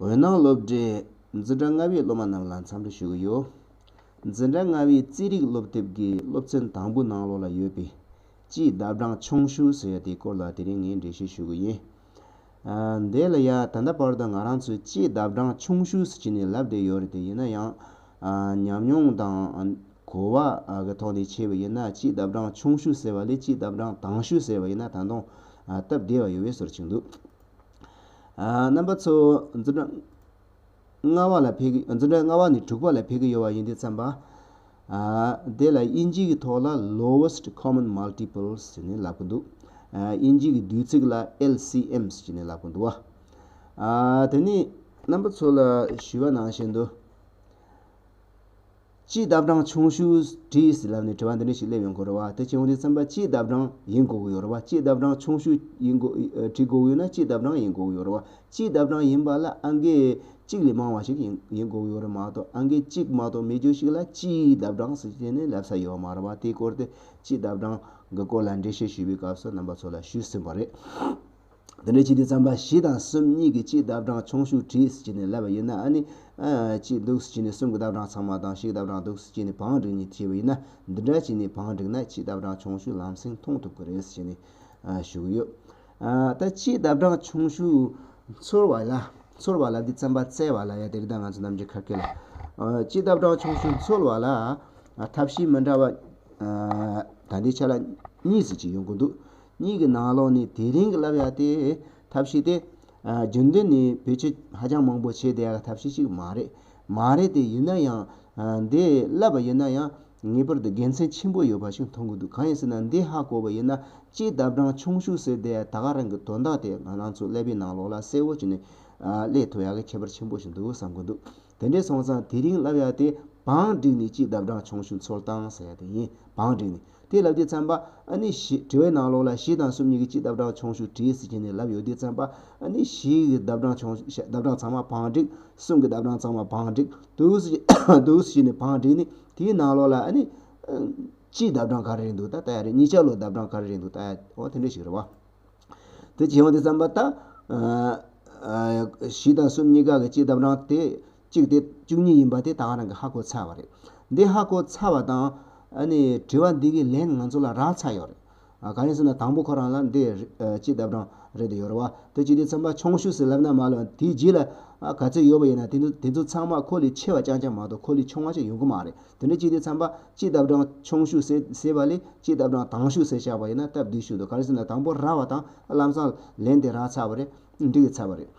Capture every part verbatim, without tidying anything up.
འོད་སྣང་སློབ་གྲྭའི་འཛིན་གྲྭ་ལྔ་པའི་སློབ་མ་རྣམས་ལ་འཚམས་འདྲི་ཞུ་གི་ཡོད། འཛིན་གྲྭ་ལྔ་པའི་རྩིས་རིག་སློབ་དེབ་ཀྱི་སློབ་ཚན་དང་པོའི་ནང་ལོགས་ལ་ཡོད་པའི་སྤྱིའི་ཟླ་གྲངས་ཆུང་ཤོས་ཟེར་ཡ་དེའི་སྐོར་ལ་དེ་རིང་ངས་འགྲེལ་བཤད་ཞུ་གི་ཡིན། ཨ། འདི་ལ་ཡ་ད་ལྟ་བར་དུ་ང་རང་ཚོས་སྤྱིའི་ཟླ་གྲངས་ཆུང་ཤོས་ཟེར་གྱི་ནས་ལབ་བསྡད་ཡོད་རེད་དེ། ཡིན་ན་ཡང་ཨ། ཉམས་མྱོང་དང་གོ་བ་གི་ཐོག་ནས་བྱས་པ་ཡིན་ན། སྤྱིའི་ཟླ་གྲངས་ཆུང་ཤོས་ཟེར་བ་ལས་སྤྱིའི་ཟླ་གྲངས་དང་ཤོས་ཟེར་བ་ཡིན་ན་ད་དུང་ཨ། སྟབས་བདེ་བ་ཡོད་པའི་བཟོ་འདྲ་ཅིག་འདུག། ཨ། རྣམ་པ་ཚོ་འཛིན་གྲྭ་ལྔ་པ་ལ་ཕེབས་ཀྱི། འཛིན་གྲྭ་ལྔ་པ་ནས་དྲུག་པ་ལ་ཕེབས་ཀྱི་ཡོད་པ་ཡིན་དུས་ཙམ་པ། ཨ། དེ་ལ་དབྱིན་ཇི་གི་ཐོག་ལ་lowest common multiples ཟེར་ནས་ལབ་ཀྱི་འདུག། ཨ། དབྱིན་ཇི་གི་བསྡུས་ཚིག་ལ་ཨེལ་སི་ཨེམ་ཟེར་ནས་ལབ་ཀྱི་འདུག་བ། ཨ། དེ་ནས་རྣམ་པ་ཚོ་ལ་ཞུས་པ་ནང་བཞིན་དུ། སྤྱིའི་ཟླ་གྲངས་ཆུང་ཤོས་བྲིས་ཟེར་ལབ་ནས་དྲི་བ་འདི་འདྲ་ཞིག་སླེབས་ཡོང་གི་རེད་བ། དེ་བྱུང་དུས་ཙམ་པ་སྤྱིའི་ཟླ་གྲངས་ཡིན་དགོས་ཀྱི་ཡོད་རེད་བ། སྤྱིའི་ཟླ་གྲངས་ཆུང་ཤོས་ཡིན་དགོས། ཨ། བྲི་དགོས་ཀྱི་ཡོད་ན་སྤྱིའི་ཟླ་གྲངས་ཡིན་དགོས་ཀྱི་ཡོད་རེད་བ། སྤྱིའི་ཟླ་གྲངས་ཡིན་པ་ལ་ཨང་ཀི་གཅིག་ལས་མང་བ་ཞིག་ཡིན་ཡིན་དགོས་ཀྱི་ཡོད་རེད་མ་གཏོགས། ཨང་ཀི་གཅིག་མ་གཏོགས་མེད་རྒྱུ་ཞིག་ལ་སྤྱིའི་ཟླ་གྲངས་ཟེར་བྱས་ནས་ལབ་ས་ཡོད་མ་རེད་བ། དེའི་སྐོར་དེ་སྤྱིའི་ཟླ་གྲངས་ཀྱི་སྐོར་ལ་འགྲེལ་བཤད་ཞུས་པའི་སྐབས་སུ་རྣམ་པ་ཚོ་ལ་ཞུས་ཟིན་པ་རེད། དེ་འདྲ་བྱེད་དུས་ཙམ་པ་བཞི་དང་གསུམ་གཉིས་ཀྱི་སྤྱིའི་ཟླ་གྲངས་ཆུང་ཤོས་བྲིས་ཟེར་བྱས་ནས་ལབ་པ་ཡིན་ན། ཨ་ནི་ཨ། གཅིག་འདུག་ཟེར་བྱས་ནས་གསུམ་གྱི་ཟླ་གྲངས་ཚང་མ་དང་བཞི་གི་ཟླ་གྲངས་འདུག་ཟེར་བྱས་ནས་བང་བསྒྲིགས་ནས་བྲིས་པ་ཡིན་ན། འདི་འདྲ་བྱས་ནས་བང་བསྒྲིགས་ན་སྤྱིའི་ཟླ་གྲངས་ཆུང་ཤོས་ལམ་སེང་མཐོང་ཐུབ་ཀྱི་རེད་ཟེར་བྱས་ནས་ཨ། ཞུ་གི་ཡོད། ཨ། ད་སྤྱིའི་ཟླ་གྲངས་ཆུང་ཤོས་ཚོར་བ་ལ། ཚོར་བ་ལབ་དུས་ཙམ་པ་བཙལ་བ་ལ་ཡ། དེ་རིང་ད་ང་ཚོ་ནམ་རྒྱུན་ཁ་སྐད་ལ། ཨ། སྤྱིའི་ཟླ་གྲངས་ཆུང་ཤོས་ཚོར་བ་ལ། ཨ། ཐབས་ཤེས་མི་འདྲ་བ། ཨ། ད་ལྟའི་ཆ་ལ་གཉིས་ཙམ་ཅིག་ཡོང་གི་འདུག། གཉིས་ཀྱི་ནང་ལོགས་ནས་དེ་རིང་གི་ལབ་ཡ་དེ་ཐབས་ཤེས་དེ། ཨ། རྒྱུན་ལྡན་ནས་བེད་སྤྱོད་ཧ་ཅང་མང་པོ་བྱས་བསྡད་ཡ་གི་ཐབས་ཤེས་ཤིག་མ་རེད། མ་རེད་དེ། ཡིན་ན་ཡང་། ཨ། འདི་ལབ་པ་ཡིན་ན་ཡང་ངེས་པར་དུ་དགེ་མཚན་ཆེན་པོ་ཡོད་པ་ཞིག་མཐོང་གི་འདུག། གང་ཡིན་ཟེར་ན། འདི་ཧ་གོ་བ་ཡིན་ན་སྤྱིའི་ཟླ་གྲངས་ཆུང་ཤོས་ཟེར་བསྡད་ཡ་ད་ག་རང་གི་དོན་དག་དེ་ང་རང་ཚོ་ཀླད་པའི་ནང་ལོགས་ལ་གསལ་བོ་བྱས་ནས། ཨ། སླེབས་ཐུབ་ཡ་གི་ཁྱད་པར་ཆེན་པོ་ཞིག་འདུག་བསམ་གི་འདུག། དེ་འདྲས་སོང་ཙང་དེ་རིང་ལབ་ཡ་དེ་བང་བསྒྲིགས་ནས་སྤྱིའི་ཟླ་གྲངས་ཆུང་ཤོས་ཚོར་སྟངས་ཟེར་ཡ་དེ་ཡིན། བང་བསྒྲིགས་ནས། དེ་ལབ་དུས་ཙམ་པ་ཨ་ནི་བཞི། དྲི་བའི་ནང་ལོགས་ལ་བཞི་དང་གསུམ་གཉིས་ཀྱི་སྤྱིའི་ཟླ་གྲངས་ཆུང་ཤོས་བྲིས་ཟེར་བྱས་ནས་ལབ་ཡོད་དུས་ཙམ་པ། ཨ་ནི་བཞི་གི་ཟླ་གྲངས་ཆུང་ཤོས། ཟླ་གྲངས་ཚང་མ་བང་བསྒྲིགས། གསུམ་གྱི་ཟླ་གྲངས་ཚང་མ་བང་བསྒྲིགས། འདུག་སེ་འདུག་སེ་བྱས་ནས་བང་བསྒྲིགས་ནས། དེའི་ནང་ལོགས་ལ་ཨ་ནི་ཨ། སྤྱིའི་ཟླ་གྲངས་ག་རེ་རེད་འདུག་ད་ལྟ་ཡ་རེད། གཉིས་ཆ་ལོ་ཟླ་གྲངས་ག་རེ་རེད་འདུག་ད་ལྟ་ཡ། འོ། དེ་འདྲ་ཞིག་རེད་བ། དེ་བྱས་ཡོང་དུས་ཙམ་པ་ད། ཨ། ཨ། བཞི་དང་གསུམ་གཉིས་ཀ་གི་སྤྱིའི་ཟླ་གྲངས་དེ་གཅིག་དེ་བཅུ་གཉིས་ཡིན་པ་དེ་ད་ག་རང་གིས་ཧ་གོ་ཚར་བ་རེད། འདི་ཧ་གོ་ཚར་བ་དང་། ཨ་ནི་དྲི་བ་འདི་གི་ལན་ང་ཚོ་ལ་རག་ཚར་ཡོད་རེད། ཨ། གང་ཡིན་ཟེར་ན་དང་པོ་ཁོ་རང་ལ་འདི། ཨ། སྤྱིའི་ཟླ་གྲངས་རེད་དེ་ཡོད་རེད་བ། དེ་བྱེད་དུས་ཙམ་པ་ཆུང་ཤོས་ཟེར་ལབ་ན་མ་ལབ། དེའི་རྗེས་ལ། ཨ། ག་ཚོད་ཡོད་པ་ཡིན་ན་དེ་ཚོ་དེ་ཚོ་ཚང་མ་ཁོ་ལས་ཆེ་བ་རྐྱང་རྐྱང་མ་གཏོགས་ཁོ་ལས་ཆུང་བ་ཅིག་ཡོང་གི་མ་རེད། དེ་འདྲ་བྱེད་དུས་ཙམ་པ་སྤྱིའི་ཟླ་གྲངས་ཆུང་ཤོས་ཟེར་ཟེར་བ་ལས་སྤྱིའི་ཟླ་གྲངས་དང་ཤོས་ཟེར་བཞག་པ་ཡིན་ན་སྟབས་བདེ་ཤོས་འདུག། ག་རེ་ཟེར་ན་དང་པོ་རག་པ་དང་ལམ་སང་ལན་དེ་རག་ཚར་བ་རེད། འགྲིག་གི་ཚར་བ་རེད།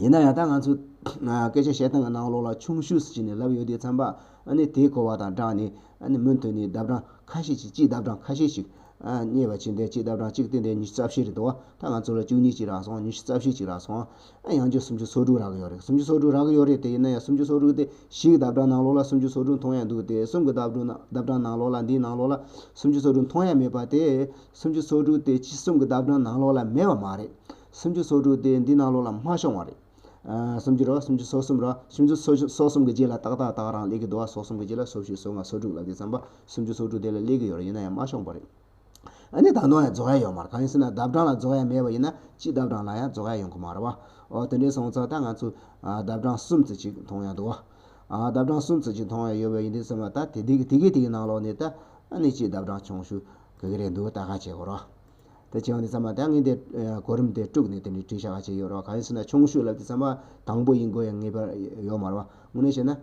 ཡིན་ན་ཡང་ད་ང་ཚོ་སྐད་ཆ་བཤད་སྟངས་ཀྱི་ནང་ལོགས་ལ་ཆུང་ཤོས་ཟེར་བྱས་ནས་ལབ་ཡོད་དུས་ཙམ་པ། ཨ་ནི་དེའི་གོ་བ་དང་སྦྲགས་ནས། ཨ་ནི་མུ་མཐུད་ནས་ཟླ་གྲངས་ཁ་ཤས་ཤིག། སྤྱིའི་ཟླ་གྲངས་ཁ་ཤས་ཤིག། ཨ། རྙེད་པ་བྱས། འདི་སྤྱིའི་ཟླ་གྲངས་གཅིག་དེ་འདི་ཉི་ཤུ་རྩ་བཞི་རེད་འདུག་བ། ད་ང་ཚོ་ལ་བཅུ་གཉིས་ཅིག་རག་སོང་། ཉི་ཤུ་རྩ་བཞི་ཅིག་རག་སོང་། ཨ། ཡང་བསྐྱར་སུམ་ཅུ་སོ་དྲུག་རག་གི་ཡོད་རེད། སུམ་ཅུ་སོ་དྲུག་རག་གི་ཡོད་རེད་དེ། ཡིན་ན་ཡང་སུམ་ཅུ་སོ་དྲུག་དེ་བཞི་གི་ཟླ་གྲངས་ནང་ལོགས་ལ་སུམ་ཅུ་སོ་དྲུག་མཐོང་ཡ་འདུག་སྟེ། གསུམ་གི་ཟླ་གྲངས་ཟླ་གྲངས་ནང་ལོགས་ལ། འདིའི་ནང་ལོགས་ལ་སུམ་ཅུ་སོ་དྲུག་མཐོང་ཡ་མེད་པ་དེ། སུམ་ཅུ་སོ་དྲུག་དེ་སྤྱི་གསུམ་གི་ཟླ་གྲངས་ནང་ལོགས་ལ་མེད་པ་མ་རེད། སུམ་ཅུ་སོ་དྲུག་དེ་འདི་ནང་ལོགས་ལ་མ་ཤོང་བ་རེད། ཨ། སུམ་ཅུ་རེད་བ། སུམ་ཅུ་སོ་གསུམ་རེད་བ། སུམ་ཅུ་སོ་གསུམ་གི་རྗེས་ལ་ཏག་ཏག་ཏག་རང་སླེབས་ཀྱི་འདུག་བ། སོ་གསུམ་གི་རྗེས་ལ་སོ་བཞི། སོ་ལྔ། སོ་དྲུག་ལབ་དུས་ཙམ་པ་སུམ་ཅུ་སོ་དྲུག་དེ་ལ་སླེབས་ཀྱི་ཡོད་རེད། ཡིན་ན་ཡང་མ་ཤོང་བ་རེད། ཨ་ནི་ད་དུང་ཡང་རྫོགས་ཡ་ཡོད་མ་རེད། གང་ཡིན་ཟེར་ན་ཟླ་གྲངས་ལ་རྫོགས་ཡ་མེད་པ་ཡིན་ན་སྤྱིའི་ཟླ་གྲངས་ལ་ཡང་རྫོགས་ཡ་ཡོང་གི་མ་རེད་བ། འོ། དེ་འདྲས་སོང་ཙང་ད་ང་ཚོ། ཨ། ཟླ་གྲངས་གསུམ་ཙམ་ཅིག་མཐོང་ཡ་འདུག་བ། ཨ། ཟླ་གྲངས་གསུམ་ཙམ་ཅིག་མཐོང་ཡ་ཡོད་པ་ཡིན་དུས་ཙམ་པ། ད་དེ་དེ་དེ་གའི་དེ་གའི་ནང་ལོགས་ནས་ད། ཨ་ནི་སྤྱིའི་ཟླ་གྲངས་ཆུང་ཤོས་ག་གི་རེད་འདུག་ལྟ་ག་བྱེད་དགོས་རེད་བ། དེ་བྱས་པ་ཡིན་དུས་ཙམ་པ་ད་ངས་དེ། ཨ། གོ་རིམ་དེ་དཀྲུགས་ནས་དེ་འདྲའི་བྲིས་བཞག་པ་བྱས་ཡོད་རེད་བ། གང་ཡིན་ཟེར་ན་ཆུང་ཤོས་ལབ་དུས་ཙམ་པ་དང་པོ་ཡིན་དགོས་ཡ་ངེས་པར་ཡོད་མ་རེད་བ། དངོས་གནས་བཤད་ན།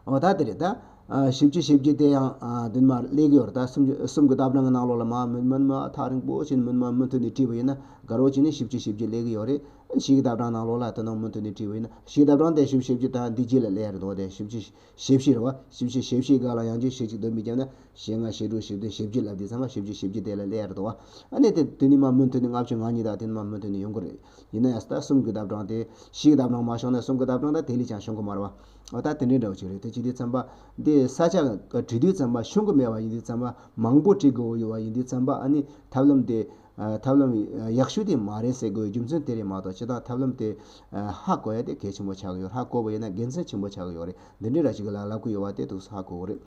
འོ། ད་དེ་རེད་ད། ཨ། བཞི་བཅུ་ཞེ་བརྒྱད་དེ་ཡང་། ཨ། དེ་མར་སླེབས་ཀྱི་ཡོད་རེད། ད་གསུམ་བཅུ། གསུམ་གྱི་ཟླ་གྲངས་ཀྱི་ནང་ལོགས་ལ་མར་མུན་མུན་མ་ཐག་རིང་པོ་ཕྱིན། མུན་མ་མུ་མཐུད་ནས་བྲིས་པ་ཡིན་ན་དགའ་རོགས་བྱས་ནས་བཞི་བཅུ་ཞེ་བརྒྱད་སླེབས་ཀྱི་ཡོད་རེད། བཞི་གི་ཟླ་གྲངས་ནང་ལོགས་ལ་དེ་ནང་མུ་མཐུད་ནས་བྲིས་པ་ཡིན་ན། བཞི་གི་ཟླ་གྲངས་དེ་བཞི་བཅུ་ཞེ་བརྒྱད་དང་འདི་རྗེས་ལ་སླེབས་ཡ་རེད་འདུག། དེ་བཞི་བཅུ་ཞེ་བཞི་རེད་བ། བཞི་བཅུ་ཞེ་བཞི་སྒང་ལ་ཡང་བསྐྱར་ཞེ་གཅིག་བསྡོམས་པས་བརྒྱབ་ན། ཞེ་ལྔ། ཞེ་དྲུག། ཞེ་བདུན། ཞེ་བརྒྱད་ལབ་དུས་ཙམ་པ་བཞི་བཅུ་ཞེ་བརྒྱད་དེ་ལ་སླེབས་ཡ་རེད་འདུག་བ། ཨ་ནི་དེ་དེ་ནས་མར་མུ་མཐུད་ནས་ལྔ་བཅུ་ང་གཉིས་དང་དེ་ནས་མར་མུ་མཐུད་ནས་ཡོང་གི་རེད། ཡིན་ན་ཡང་ད་གསུམ་གྱི་ཟླ་གྲངས་དེ། བཞི་གི་ཟླ་གྲངས་མ་ཤོང་ན་གསུམ་གྱི་ཟླ་གྲངས་ད་དེ་ལས་ཀྱང་ཤོང་གི་མ་རེད་བ། འོ། ད་དེ་འདྲའི་འདྲ་བོ་ཅིག་རེད། དེ་བྱེད་དུས་ཙམ་པ་འདི་ས་ཆ་བྲིས་དུས་ཙམ་པ་ཤོང་གི་མེད་པ་ཡིན་དུས་ཙམ་པ། མང་པོ་བྲིས་དགོས་ཡོད་པ་ཡིན་དུས་ཙམ་པ། ཨ་ནི་ཐབས་ལམ་དེ། ཨ། ཐབས་ལམ་ཡག་ཤོས་དེ་མ་རེད་ཟེར་དགོས་རྒྱུ་མཚན་དེ་རེད་མ་གཏོགས། སྤྱིར་བཏང་ཐབས་ལམ་དེ། ཨ། ཧ་གོ་ཡ་དེ་གལ་ཆེན་པོ་ཆགས་ཀྱི་ཡོད། ཧ་གོ་བ་ཡིན་ན་དགེ་མཚན་ཆེན་པོ་ཆགས་ཀྱི་ཡོད་རེད། འདི་འདྲའི་ར་ཅིག་ལ་ལབ་ཀྱི་ཡོད་པ་དེ་འདུག་སེ་ཧ་གོ་གི་རེད།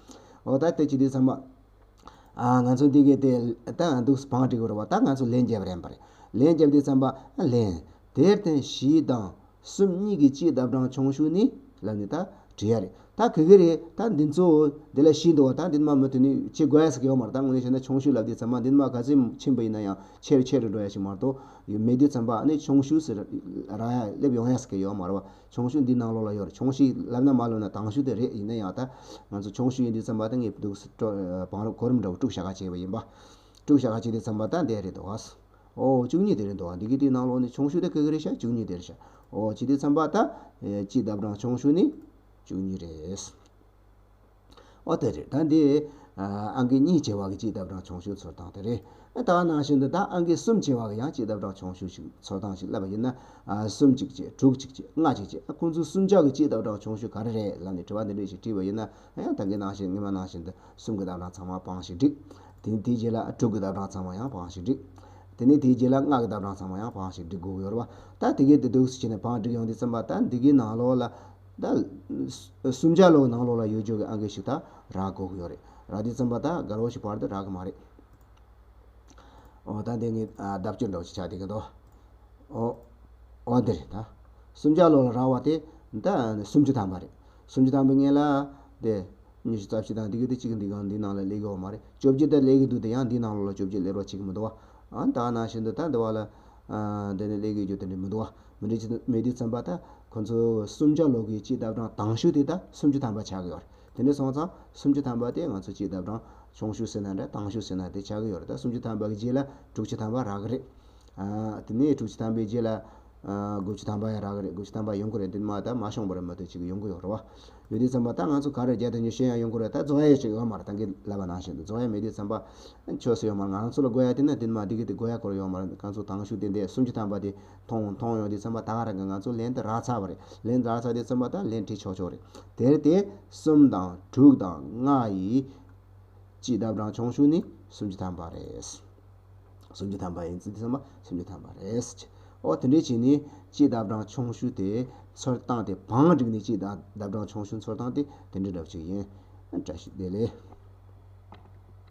འོ། ད་དེ་བྱེད་དུས་ཙམ་པ། ཨ། ང་ཚོ་འདི་གའི་དེ་ད་འདུག་སེ་བང་བསྒྲིགས་དགོས་རེད་བ། ད་ང་ཚོ་ལན་རྒྱབ་རན་པ་རེད། ལན་རྒྱབ་དུས་ཙམ་པ། ཨ། ལན། དེར་བརྟེན་བཞི་དང་ གསུམ་གཉིས་ཀྱི་སྤྱི་ལྡབ་གྲངས་ཆུང་ཤོས་ནི་ལབ་ནི་ད་བྲིས་ཡ་རེད། ད་ག་གི་རེད། ད་འདི་ཚོ་འདི་ལ་ཤེས་འདུག་བ། ད་འདི་མ་མི་དེ་ནི་བྱེད་དགོས་ཡ་ཟེར་གི་ཡོད་མ་རེད། ད་དངོས་གནས་བཤད་ན་ཆུང་ཤོས་ལབ་དུས་ཙམ་པ་འདི་མ་ག་ཚོད་ཕྱིན་པ་ཡིན་ན་ཡང་ཆེ་རུ་ཆེ་རུ་འགྲོ་ཡ་ཞིག་མ་གཏོགས་ཡོད་མེད་དུས་ཙམ་པ་ཨ་ནི་ཆུང་ཤོས་ཟེར་ར་ཡ་སླེབས་ཡོང་ཡ་ཟེར་གི་ཡོད་མ་རེད་བ། ཆུང་ཤོས་འདི་ནང་ལོགས་ལ་ཡོད་རེད། ཆུང་ཤོས་ལབ་ན་མ་ལབ་ན་དང་ཤོས་དེ་རེད། ཡིན་ན་ཡང་ད་ང་ཚོ་ཆུང་ཤོས་ཡིན་དུས་ཙམ་པ་ད་ངས་འདུག་སེ་སྤྲོ་བང་རིམ་གོ་རིམ་འདྲ་བོ་དཀྲུག་བཞག་ག་བྱས་པ་ཡིན་པ། དཀྲུག་བཞག་ག་བྱས་དུས་ཙམ་པ་ད་འདི་རེད་འདུག་བ། ཨོ་བཅུ་གཉིས་དེ་རེད་འདུག་བ། འདི་གི་དེའི་ནང་ལོགས་ནས་ཆུང་ཤོས་དེ་ག་གི་རེད་ཤག་བཅུ་གཉིས་དེ་རེད་ཤག་ཨོ་བྱས་དུས་ཙམ་པ་ད་སྤྱི་ལྡབ་གྲངས་ཆུང་ཤོས་ནི་བཅུ་གཉིས་རེད། ཨོ་དེ་རེད། ད་འདི་ཨང་ཀི་གཉིས་བྱས་པ་གི་སྤྱི་ལྡབ་གྲངས་ཆུང་ཤོས་འཚོལ་སྟངས་དེ་རེད། ད་ནང་བཞིན་དུ་ད་ཨང་ཀི་གསུམ་བྱས་པ་གི་ཡང་སྤྱི་ལྡབ་གྲངས་ཆུང་ཤོས་ཤིག་འཚོལ་སྟངས་ཤིག་ལབ་པ་ཡིན་ན། གསུམ་གཅིག་བྱས། དྲུག་གཅིག་བྱས། ལྔ་གཅིག་བྱས། ཁོང་ཚོ་གསུམ་ཆ་གི་སྤྱི་ལྡབ་གྲངས་ཆུང་ཤོས་ག་རེ་རེད་ལབ་ནས་དྲི་བ་འདི་འདྲ་ཞིག་དྲིས་པ་ཡིན་ན། ཡང་ད་གིན་ནང་བཞིན་སྔོན་མ་ནང་བཞིན་དུ་གསུམ་གི་ལྡབ་གྲངས་ཚང་མ་བང་ཞིག་བསྒྲིགས། དེ་ནས་དེའི་རྗེས་ལ་དྲུག་གི་ལྡབ་གྲངས་ཚང་མ་ཡང་བང་ཞིག་བསྒྲིགས། དེ་ནས་དེའི་རྗེས་ལ་ལྔ་གི་ལྡབ་གྲངས་ཚང་མ་ཡང་བང་ཞིག་བསྒྲིགས་དགོས་ཀྱི་ཡོད་རེད་བ། ད་དེ་གའི་དེ་འདུག་སེ་བྱས་ནས་བང་བསྒྲིགས་ཡོང་དུས་ཙམ་པ་ད་འདི་གའི་ནང་ལོགས་ལ། ད་གསུམ་ཆ་ལོགས་ནང་ལོགས་ལ་ཡོད་རྒྱུ་གི་ཨང་ཀི་ཞིག་ད་རག་དགོས་ཀྱི་ཡོད་རེད། རག་དུས་ཙམ་པ་ད་དགའ་རོགས་ཤིག་བར་དུ་རག་གི་མ་རེད། ཨོ་ད་འདི་ངས་ཨ་ལྡབ་བཅུ་འདྲ་བོ་ཞིག་ཆགས་བསྡད་ཀྱི་འདུག་ཨོ། ཨོ་འདི་རེད་ད། གསུམ་ཆ་ལོགས་ལ་རག་པ་དེ་ད་སུམ་ཅུ་ཐམ་པ་རེད། སུམ་ཅུ་ཐམ་པའི་སྔོན་ལ་དེ་ཉི་ཤུ་རྩ་བཞི་དང་འདི་གི་དེ་གཅིག་འདི་གང་འདི་ནང་ལ་སླེབས་ཀྱི་ཡོད་མ་རེད། བཅོ་བརྒྱད་དེ་སླེབས་ཀྱི་འདུག་དེ་ཡང་འདི་ནང་ལོགས་ལ་བཅོ་བརྒྱད་སླེབས་རོགས་བྱེད་ཀྱི་མི་འདུག་བ། ཨ་ད་ནང་བཞིན་དུ་ད་འདི་བ་ལ་ཨ་འདི་ནས་སླེབས་ཀྱི་རྒྱུ་དེ་འདྲ་མི་འདུག་བ། མི་འདྲ་ཅི་མེད་དུས་ཙམ་པ་ད་ཁོ་ཚོ་གསུམ་ཆ་ལོགས་ཀྱི་སྤྱི་ལྡབ་གྲངས་དང་ཤོས་དེ་ད་སུམ་ཅུ་ཐམ་པ་ཆགས་ཀྱི་ཡོད་རེད། དེ་འདྲ་སོང་ཙང་སུམ་ཅུ་ཐམ་པ་དེ་ང་ཚོ་སྤྱི་ལྡབ་གྲངས་ཆུང་ཤོས་ཟེར་ན་འདྲ་དང་ཤོས་ཟེར་ན་དེ་ཆགས་ཀྱི་ཡོད་རེད། ད་སུམ་ཅུ་ཐམ་པ་གི་རྗེས་ལ་དྲུག་ཅུ་ཐམ་པ་རག་གི་རེད། ཨ་དེ་ནས་དྲུག་ཅུ་ཐམ་པའི་རྗེས་ལ་ཨ་དགུ་བཅུ་ཐམ་པ་ཡང་རག་གི་རེད། དགུ་བཅུ་ཐམ་པ་ཡོང་གི་རེད། དེ་མ་ད་མ་ཤོང་བར་མ་ཐུག་ཅིག་ཡོང་གི་ཡོད་རེད་བ། ཡོད་དུས་ཙམ་པ་ད་ང་ཚོ་ག་རེ་བརྒྱ་དང་ཉི་ཤུ་ཡང་ཡོང་གི་རེད། ད་རྫོགས་ཡ་ཡོད་ཅིག་ཡོད་མ་རེད། ད་གིན་ལབ་པ་ནང་བཞིན་དུ་རྫོགས་ཡ་མེད་དུས་ཙམ་པ་ཆོག་ས་ཡོད་མ་རེད། ང་ཚོ་ལ་དགོས་ཡ་དེ་ན་དེ་མ་དེ་གི་དེ་དགོས་ཡ་སྐོར་ཡོད་མ་རེད། ང་ཚོ་དང་ཤོས་དེ་འདས་སུམ་ཅུ་ཐམ་པ་དེ་མཐོང་མཐོང་ཡོང་དུས་ཙམ་པ་ད་ག་རང་གི་ང་ཚོ་ལན་དེ་རག་ཚར་བ་རེད། ལན་རག་ཚར་དུས་ཙམ་པ་ད་ལན་བྲིས་ཆོག་ཆོག་རེད། དེར་བརྟེན་གསུམ་དང་དྲུག་དང་ལྔ་ཡི་སྤྱི་ལྡབ་གྲངས་ཆུང་ཤོས་ནི་སུམ་ཅུ་ཐམ་པ་རེད། སུམ་ཅུ་ཐམ་པ་ཡིན་ཙི་དེ་ཚང་མ་སུམ་ཅུ་ཐམ་པ་རེད། ཨོ་དེ་འདྲས་བྱས་ནས་སྤྱི་ལྡབ་གྲངས་ཆུང་ཤོས་དེ་འཚོལ་སྟངས་དེ་བང་བསྒྲིགས་ནས་སྤྱི་ལྡབ་ལྡབ་གྲངས་ཆུང་ཤོས་འཚོལ་སྟངས་དེ་དེ་འདྲ་འདྲ་བོ་ཅིག་ཡིན། བཀྲ་ཤིས་བདེ་ལེགས།